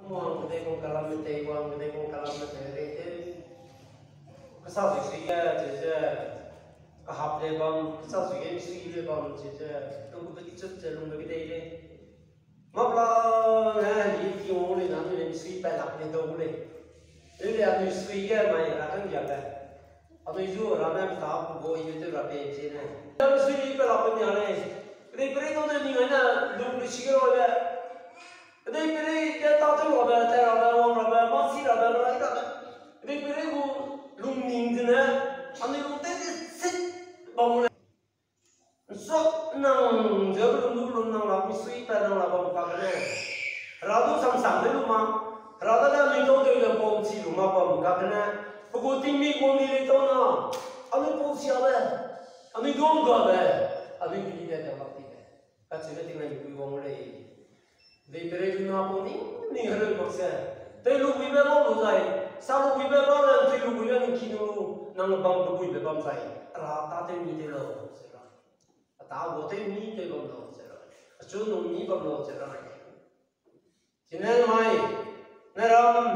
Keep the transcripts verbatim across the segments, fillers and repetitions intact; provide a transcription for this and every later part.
Wang kedei kung kalam me tei, wang kedei kung kalam me tei rei te. Kesa sui sui ge, chize, kahap le bam, kesa sui ge sui le bam, chize, lung kebe ki chut ze lung kebe dei le. Mapla ne, yi ki wang le na, mi le sui pa lak le dau le. Leu le anui sui ge mai ra kang ya le. Anui zu ra ne ta ku bo yi te ra pe chi ne. Leu sui pa lak pe nia le. Kedei pere tau de ni ngai na lung le si ge ro le. Kedei pere ke ta te rabe, te rabe, wang rabe, masi rabe, rai rabe. Kedei pere gu lung ning zene, anui lung te te sit bam le. Nsuk nang ze lung du lung nang la, misui pa nang la bam kagene. Hera du samsang de lu ma, hera da da anui tau de le bam chi lu ma bam kagene. Pe gu tingmi gu mi le tau na, anui pau sia le, anui duang ga le, anui mi le te bak ti le. Kacheube ting nai mipui wang lei. Dei pere du na pau ning ning hereu mak se. Tei lu buibe bau lu zai, sa lu buibe bau le, tei lu buibe ning ki nu lu, nang bam lu buibe bam zai. Ra ta tew mi tew lau, se ra. A ta gu tew mi tew bam lau, se ra. A chu nung mi bam lau, se ra. Chine mai, ne ram,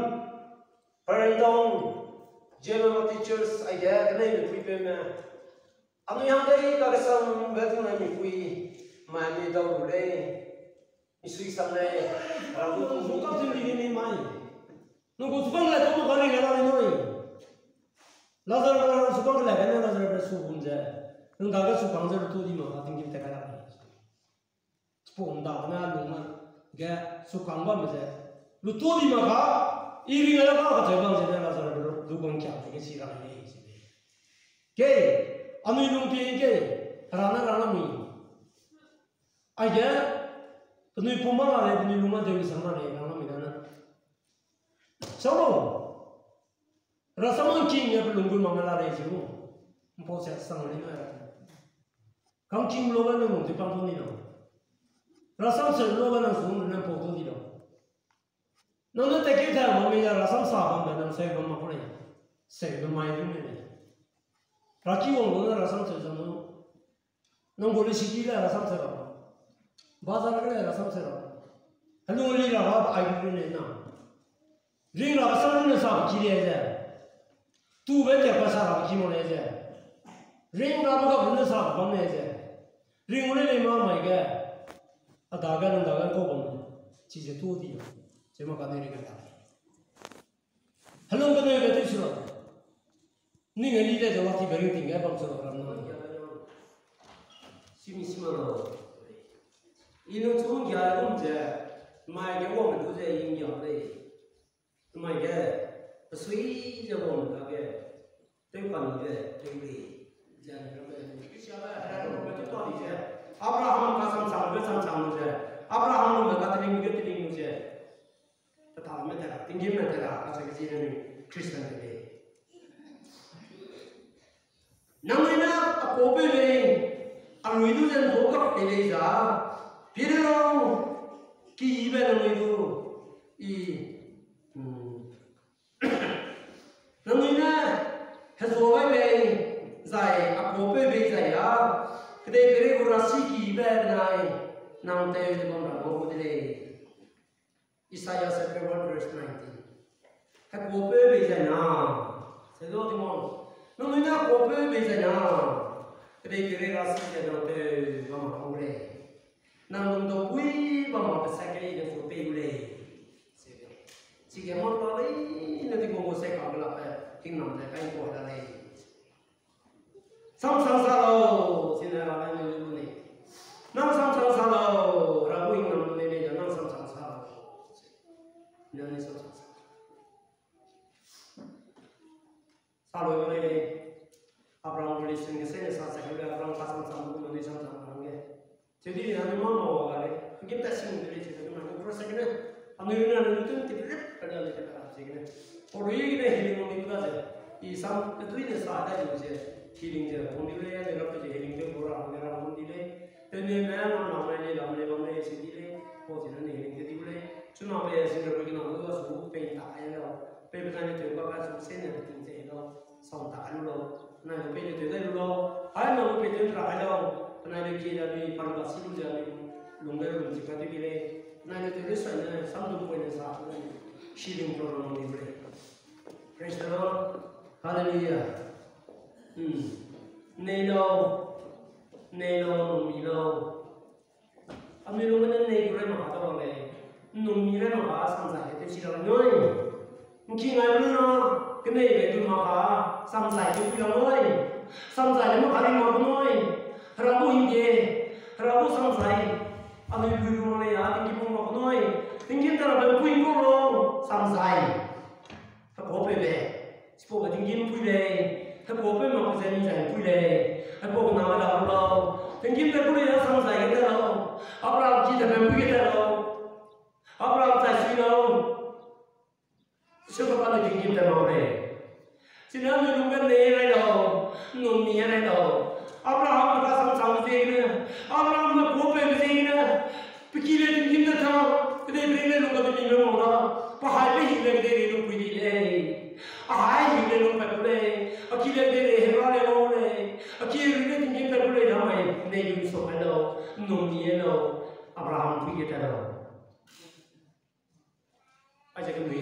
parentong, German teachers, aige, kenei mipui peume. Anui hangge i kakesangbe ting nai mipui, mai anui dau lu lei, misui sang lei, ra lu lu kam ting di ni mai. Nang gu sukang le tau ma ka ri ga la lei nui. Lazar ga la sukang le ga ne Lazar be su bum ze. Nang dage sukang ze lu tu di ma ka ting di te ga la lei. Chipau ndagene lungme ge sukang bamme ze, lu tu di ma ka, i ring la ka kacheu bam ze ne Lazar du bam kia ge si ra lei ze. Kei, anui lung pie kei, hera ne rang la mui. Aige, penui pum ma la lei, penui lung ma deu sang la lei, rang la mui dane. Sau lu, rasam hangking ge pe lung gu mak me la lei zi lu. Mpau se sang lei nui ra. Kangking lu ge ne lung tei pang tu ni lau. Rasam seu lu ge nang sung ne mpau tu ni lau. Nang ne tekeu ta ma mi la rasam sa bam da nang seu bam mak ku lei. Seube mai du ne lei. Raki wang lu ne rasam seu zang lu. Nang gu le siki le rasam seu ra. Bazar ge le rasam seu ra. Helung li ra ba ai du ne na. Ring ra ba sa ne sa ki le ze. Tube tia pa sa ra ki mo le ze. Ring ra ba ga ne sa bam le ze. Ring le le ma mai ge. A dage nang dage kau bam le. Chize tu di. Ze ma ka ne ring ta. Helung kene be tei si ra. Ning e li le ze wa ti be ring ting ge bam se ra ram na. Simi sima lo. I lung chu nggia gum ze, mai ge wang du ze i nggia lei. Mai ge, pesui ze wang dage, tew pa ni ge, tew lei. Ze ne ram be, Christian be, Hera ram be tew pa ni ze. Abraham ka samsang be samsang lu ze. Abraham lu me ka teling ge teling lu ze. Pe ta me te ra, tinggîm me te ra, kacheu ke zi ne mi Christian de lei. Nangnui ne a pau peu lei, anui du ze nzau kap pe lei za, pie de lau, kibe nangnui du, i, nangnui ne hezua gai bei, zai a pau peu bei zai a, kedei peireige rasi kibe benai, nang tew ze bam ra ngau gu de lei. Isaiah chapter one verse nineteen. Hekuapeu bei zai na. Se du Tingwang. Nangnui ne hekuapeu bei zai na. Kedei peireige rasi ze nang tew bam ra ngau lei. Nang lungdau pui bam ma pe sa kei ne su pei gu lei. Chige mâ la lei, ne Tingwang gu se ka be la pe, hingnam ze kai gu la lei. Samsang sa lau, sine ra ne lu ne. Nang samsang sa lau, ra gu hingnam ne ne, nang samsang sa lau. Nang ne samsang sa. Sa lau ne. Abraham gu lesson ge se ne sa sa, Abraham ka samsang gu ne samsang hangge. Chidi anui mâ mâ wa ga lei, ngim ta sing de lei, chidi anui mâ cross ke ne, anui ne anui tun tip rip ka da lei, ka da lei, chidi ne. Paul ri ne healing wang di da ze, i sam, kedui ne sa da di ze, healing ze, wang di lei, ne rap ze healing ze, bora, ne rap wang di lei. Te ne me, nam nam lei, lam lei, lam lei, chidi lei, Paul chidi ne healing ze di lei. Chuna pe, chidi ne, ke na, lu da su, pe ta ai lau, pe pe ne te ba ba su, se ne ting ze lau, sam ta ai lau, na lu pe ne te da lu lau, ai na lu pe te ra ai lau. Penai le ki da ni pan ba si lu ze ni lung ge lung chi ka te bi lei. Penai le te le sai ne sam du poi ne sa ne. Praise the Lord. Hallelujah. Hmm. Nei lau, nei lau, numi lau. Anui lungge ne nei gu rei mak ka ta lei. Numi rei mak ka samzai te chi ra nui. Nki ngai lu na, kenei be du mak ka, samzai te pui ra nui. Samzai le mak ka ri mak nui. Hera gu hingde, Hera gu samzai. Anui pui lu mak lei ya, tinggîm pung mak nui. Tinggîm ta ra be pui gu lo, samzai. Hepuapeu be, chipau be tinggîm pui lei, hepuapeu mak ze mi zai pui lei, hepuapeu na ge la lau, tinggîm te gu lei ya samzai ge te lau, Abraham ki te be pui ge te lau, Abraham chai sui lau, Jehova ne tinggîm te mak lei. Chine anui lungge nei rai lau, numi rai lau. Abraham pe kasang chang ziegene, Abraham ne hepuapeu ziegene, pe ki le tinggîm te ta, kedei pe ring le lungge te mi me mau da, pe hai pe hing le kedei rei lung pui di lei. A hai hing le lung pat gu lei, a ki le kedei rei hera le lau lei, a ki rei le tinggîm pat gu lei da mai, nei lung so mai lau, numi lau, Abraham pui ge te lau. Aize kenui